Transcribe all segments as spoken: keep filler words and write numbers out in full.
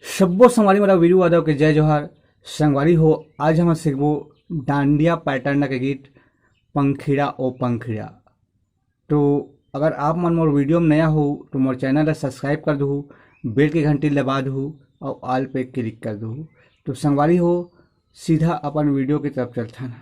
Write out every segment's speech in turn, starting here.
सब्बो संगवारी मन ला वीरू यादव के जय जोहार। संगवारी हो, आज हम सीखबो डांडिया पैटर्न के गीत पंखीड़ा ओ पंखीड़ा। तो अगर आप मन मोर वीडियो में नया हो तो मोर चैनल ला सब्सक्राइब कर दहू, बेल के घंटी दबा दहू और ऑल पे क्लिक कर दहू। तो संगवारी हो, सीधा अपन वीडियो की तरफ चलथन।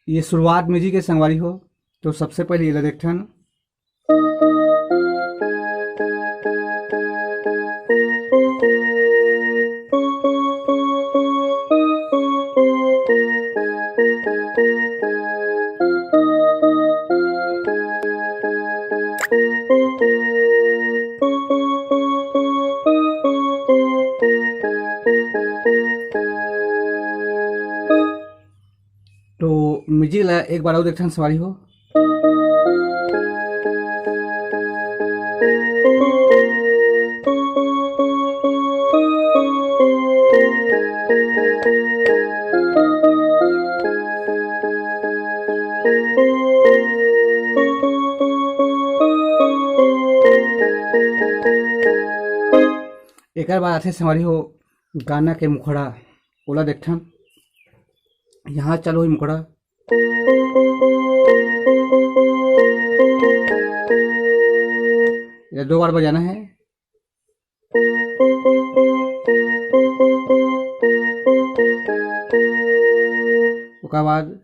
ये शुरुआत म्यूजिक के संगवारी हो, तो सबसे पहले ये ला देखथन। तो म्यूजिक ला एक बार और देखथन संगवारी हो। एकर बाद आथे संगवारी हो गाना के मुखड़ा, ओला देखथन। यहाँ चालू होही मुखड़ा। ये दो बार बजाना है। ओकर बाद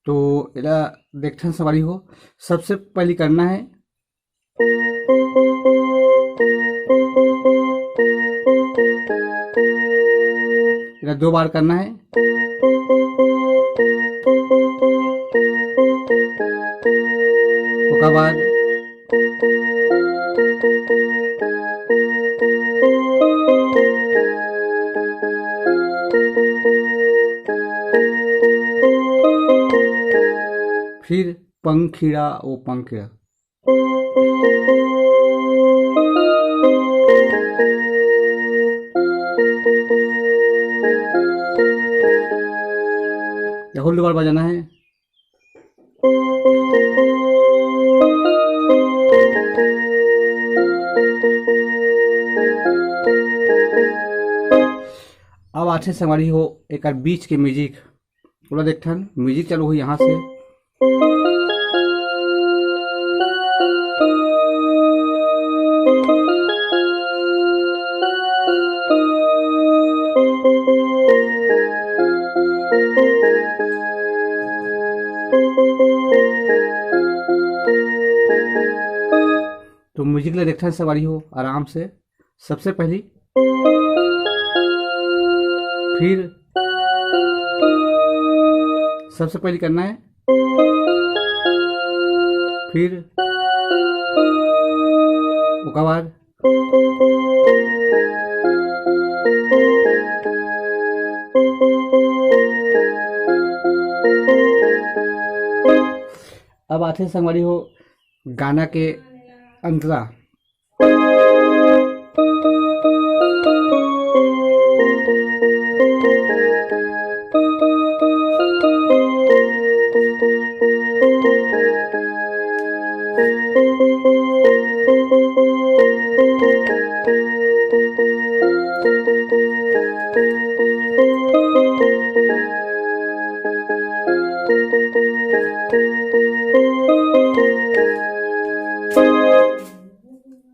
तो एला देखथन संगवारी हो, सबसे पहली करना है, एला दो बार करना है। ओकर बाद फिर पंखीड़ा ओ पंखीड़ा। या होल्ड बार बजाना है। अब आथे संगवारी हो एकर बीच के म्यूजिक, पूरा देखथन, म्यूजिक चालू होही यहाँ से। तो म्यूजिक ला देखथन संगवारी हो आराम से। सबसे पहली, फिर सबसे पहली करना है, फिर ओकर बाद अब आथे संगवारी हो गाना के अंतरा।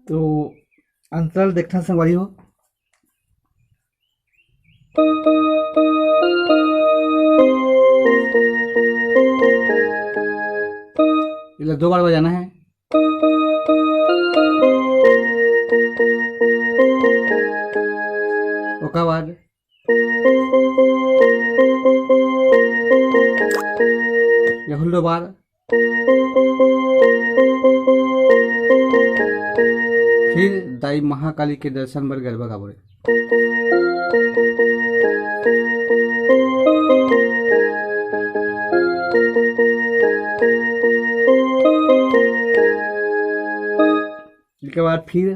तो अंतरा देखथन संगवारी हो। एला दो बार बजाना है। का बाद यहू लो बार फिर दाई महाकाली के दर्शन बर गरबा गाबो रे। इसके बाद फिर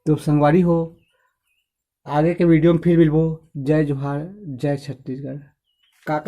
तो संगवारी हो, आगे के वीडियो में फिर मिलबो। जय जोहार, जय छत्तीसगढ़। काकर